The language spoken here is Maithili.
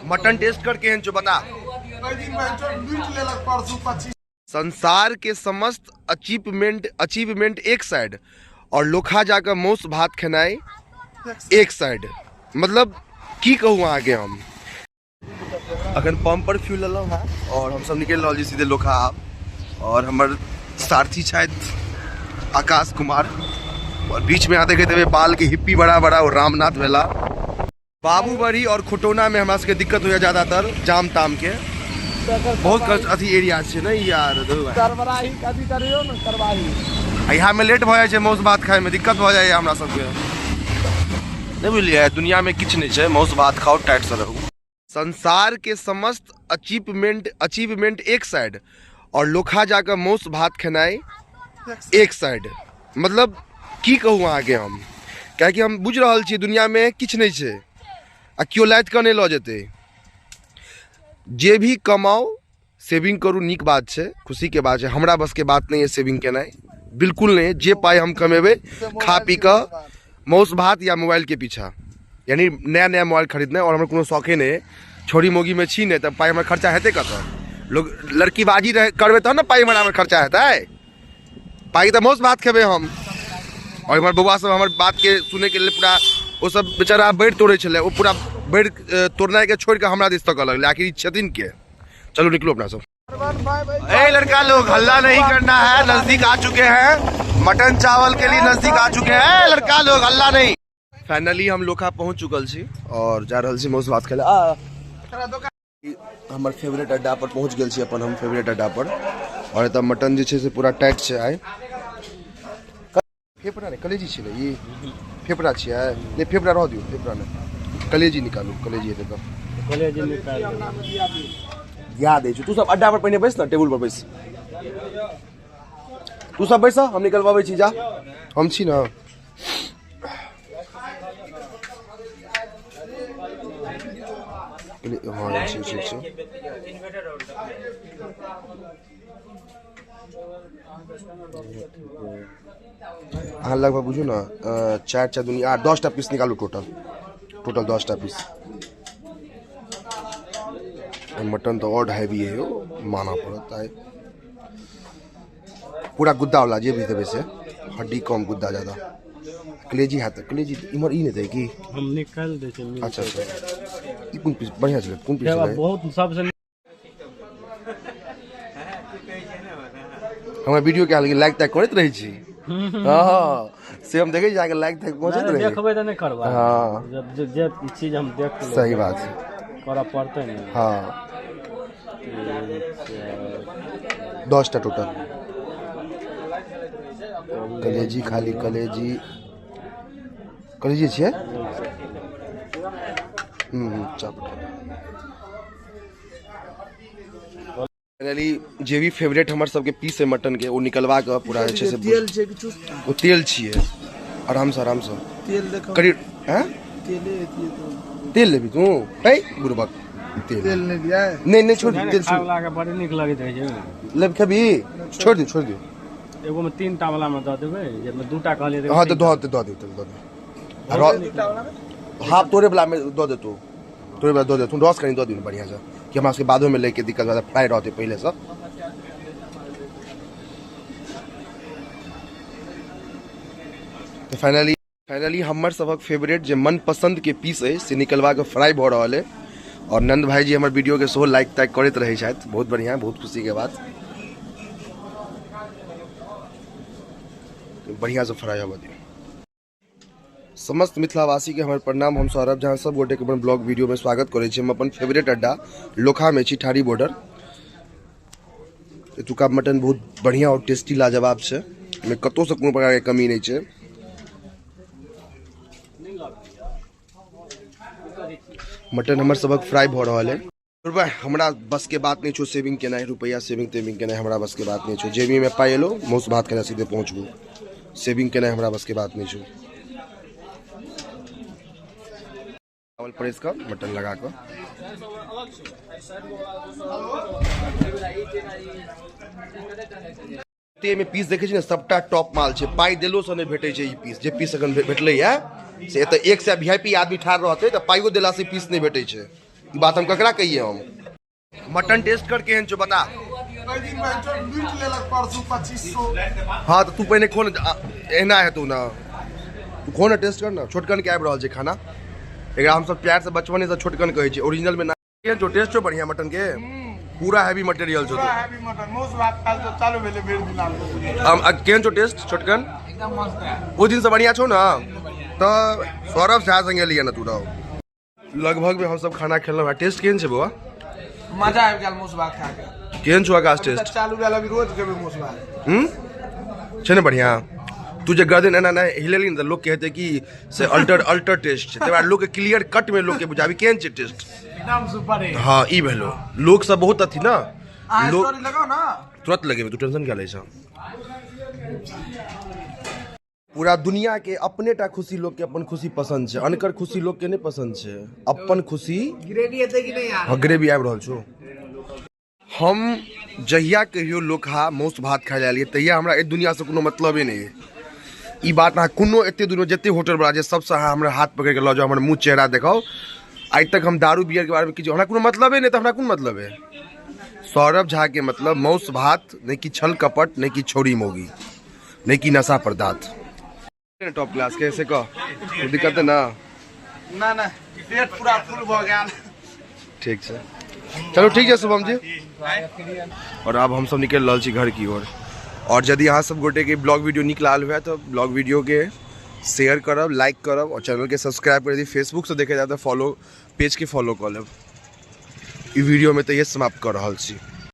मटन टेस्ट कर केहन छौ बता। संसार के समस्त अचीवमेंट अचीवमेंट एक साइड और लोखा जाकर मौस भात खेनाइ एक साइड, मतलब की कहूँ अहाँके हम। अखन पंप पर फ्यूल लेलहुँ हँ और हमसब निकलि रहल छी सीधे लोखा आब। और हमर सारथी छथि आकाश कुमार, और बीच में अहाँ देखैत हेबै बाल के हिप्पी बड़ा बड़ा, और रामनाथ भेला। बाबूबड़ी और खुटौना में हमरा सबके दिक्कत होइया ज्यादातर जाम ताम के, बहुत कष्ट अथी एरिया छै ने यार। करबराही कथी करियो ने करबाही, यहाँ में लेट भऽ जाइ छै मौस भात खाय में, दिक्कत भऽ जाइया हमरा सबके। नहीं बुझलियै, दुनिया में किछु नहीं छै, मौस भात खाओ टाइट से रहू। संसार के समस्त अचीवमेंट अचीवमेंट एक साइड और लोखा जाकर मौस भात खेनाइ एक साइड, मतलब की कहूँ अहाँके हम। कियाकि हम बुझि रहल छियै दुनियामे किछु नहि छै आ केओ लादि कऽ नहि लऽ जेतै। जे भी कमाउ सेविंग करू, नीक बात छै, खुशीके बात छै। हमरा बसके बात नहि अइ सेविंग केनाइ, बिल्कुल नहि। जे पाइ हम कमेबै खा पी कऽ मौस भात या मोबाइलके पीछा, यानी नया नया मोबाइल खरीदनाइ, और हमर कोनो शौखे नहि अइ। छोरी मौगीमे छी नहि तऽ पाइ हमर खर्चा हेतै कतऽ? लोग लड़कीबाजी रहे करबै तहन ने पाइ हमर खर्चा हेतै। पाइ तऽ मौस भात खेबै हम। और हमर बौआ सब हमर बातके सुनैके लेल पूरा ओ सब बेचारा बैर तोड़ै छलै, ओ पूरा बैर तोड़नाइके छोड़िकऽ हमरा दिस तकऽ लगलै, आखिर ई छथिन के। चलो निकलो अपना सब। ए लड़का लोग हल्ला नहीं करना है, नजदीक आ चुके हैं मटन चावल के लिए, नजदीक आ चुके हैं लड़का लोग, हल्ला नहीं। फाइनली हम लोखा पहुंच चुकल छी और जा रहल छी मौस भात खाय। हमर फेवरेट अड्डा पर पहुंच गेल छी अपन हम फेवरेट अड्डा पर। और एतऽ मटन जे छै से पूरा टाइट छै आइ। फेफड़ा नहि, कलेजी छै ने ई, फेफड़ा छियै नहि, फेफड़ा रह दियौ, फेफड़ा नहि, कलेजी निकालू, कलेजी हेतै तऽ कलेजी निकाल याद अछि। तू सब अड्डा पर पहिने बैस ने, टेबुल पर बैस, तू सब बैस, हम निकलबाबै छी, जा हम छी ने। हाँ ठीक ठीक छै। अहाँ लगभग बुझू ने चारि चारि दुनी 8 10टा पीस निकालू, टोटल टोटल 10टा पीस। मटन तऽ और हैवी है यौ, मानऽ पड़त आइ। पूरा गुद्दा वाला जे भी देबै से, हड्डी कम गुद्दा ज्यादा। कलेजी हैत तऽ कलेजी इम्हर ई नहि दै की हम निकालि दै छियै। अच्छा अच्छा, ई कोन पीस बढ़िआँ छलै, कोन पीस छलै? बहुत सबसँ हमरा वीडियो के हाल लाइक ताइक करैत रहै छी। हँ से हम देखै छी अहाँके लाइक ताइक पहुँचैत रहै। देखबै तऽ नहि करबै। हँ जब जे चीज हम देख लेबै, सही बात छै, करऽ पड़तै ने। हँ 10टा टोटल कलेजी, खाली कलेजी, कलेजी छियै। चाप फाइनली जे भी फेवरेट हमर सबके पीस है मटन के, ओ निकलवा के पूरा जे छै से तेल छै किछु, ओ तेल छियै। आराम से आराम से तेल देखो करी। हैं तेले एतिए तो तेल लेबी तू? है बुड़बक, तेल तेल नहि दिया। नहीं नहीं, छोड़ तेल छोड़। वाला के बड़ नीक लगैत रहै छै। लेब खेबी? छोड़ दियौ, छोड़ दियौ। एगो में 3टा वाला में दऽ देबै, जे में 2टा कहलियै। हाँ तऽ दऽ दऽ दियौ, तेल दऽ दियौ। हाफ तोरे वाला में दऽ देतौ, तोरे वाला दऽ देतौ। रस कनि दऽ दियौ बढ़िआँ से, कि हमरा सबके बादोमे लैके दिक्कत भऽ फ्राइ रहतै पहिलेसँ। तऽ फाइनली फाइनली हमर सबक फेवरेट जे मनपसन्दके पीस अइ से निकलबाके फ्राइ भऽ रहल अइ। और नंद भाईजी हमर वीडियो के सेहो लाइक ताइक करैत रहै छथि, बहुत बढ़िआँ, बहुत खुशीके बात। बढ़िआँसँ फ्राइ होबऽ दियौ। समस्त मिथिलावासी के हमर प्रणाम। हम सौरभ झा सब गोटे के अपन ब्लॉग वीडियो में स्वागत करै छी। हम अपन फेवरेट अड्डा लोखा में छी, ठारी बॉर्डर। एतुका मटन बहुत बढ़िया और टेस्टी लाजवाब छै, एहिमे कतौ से कोनो प्रकार के कमी नहीं छै। मटन हमर सबक फ्राई भऽ रहल है। भाई हमरा बस के बात नहीं छो सेविंग केनाइ, रुपया सेविंग तेविंग केनाइ हमरा बस के बात नहीं छो। जेबी में पाइ एलो मौस भात केना सीधे पहुँचबो, सेविंग केनाइ हमरा बस के बात नहीं छो। चावल परेस कऽ मटन लगा कऽ एहिमे पीस देखै छी ने, सबटा टॉप माल छै। पाइ देलो से नहि भेटै छै ई पीस, जे पीस अखन भेटलै या से एतऽ 100 वी I P आदमी ठाढ़ रहतै तऽ पाइयो देला से पीस नहि भेटै छै। ई बात हम ककरा कहिए? हम मटन टेस्ट कर, केहन छौ बता। हाँ, तऽ तू पहिने खो ने, एहना हेतौ ना। तू खो ने, टेस्ट कर ना। छोटकन के आबि रहल छै खाना। एकरा हमसब प्यार से बचपने से छोटकन कहै छियै। ओरिजिनल में ना केहन छौ टेस्ट? छौ बढ़िया मटन के? पूरा हैवी मटेरियल छौ। पूरा हैवी मटन, मौस भात खाल तो चालू भेलै भरि दिन आब। केहन छौ टेस्ट छोटकन? एकदम मस्त है। ओहि दिन से बढ़िया छौ ना? तऽ सौरभ झा संगे लिअ ने तू रहो। लगभग में हमसब खाना खेलहुँ हँ। टेस्ट केहन छै बौआ? मजा आबि गेल मौस भात खा के। केहन छौ आकाश टेस्ट? चालू भेल, अभी रोज खेबै मौस भात। छै ने बढ़िया? तू जे गर्दन एना नहि हिलेली ने, तऽ लोक के हेतै कि से अल्टर अल्टर टेस्ट छै। तकर बाद लोक के क्लियर कट में लोक के बुझाबी, केहन छै टेस्ट? एकदम सुपर है। हाँ, ई भेलो। लोक सब बहुत अथी ना। अहाँ लोक स्टोरी लगाओ ना। तुरंत लगेबै, तू टेंशन क्या लै छ? पूरा दुनिया के अपने टा खुशी, लोक के अपन खुशी पसंद छै, अनकर खुशी लोक के नहि पसंद छै। अपन खुशी। ग्रेवी हेतै कि नहि यार? हाँ, ग्रेवी आबि रहल छौ। हम जहिया कहियो लोकहा मौस भात खाइ लए एलियै, तहिया हमरा एहि दुनियासँ कोनो मतलबे नहि अइ। ई बात अहाँ कोनो एते दूर जते होटल बला छै, सबसँ अहाँ हमरा हाथ पकड़ि कऽ लऽ जाउ, हमर मुँह चेहरा देखाउ, आइ तक हम दारू बियर के बारेमे किछु, हमरा कोनो मतलबे नहि, तऽ हमरा कोन मतलब है? सौरभ झा के मतलब मौस भात, नहि कि छल कपट, नहि कि छौरी मौगी, नहि कि नशा पदार्थ। टॉप क्लास के से कह, कोई दिक्कत है ना? ना ना, पेट पूरा फुल भऽ गेल। ठीक छै, चलो ठीक है शुभम जी। और अब हम सब निकल रहल छी घर की ओर। और यदि अहाँ सब गोटे के ब्लॉग वीडियो नीक लागल हुए, तो ब्लॉग वीडियो के शेयर करब, लाइक करब और चैनल के सब्सक्राइब कर। यदि फेसबुक से देखे जाए तो फॉलो पेज के फॉलो कर लेब। ई वीडियो में तो ये समाप्त कर रहल छी।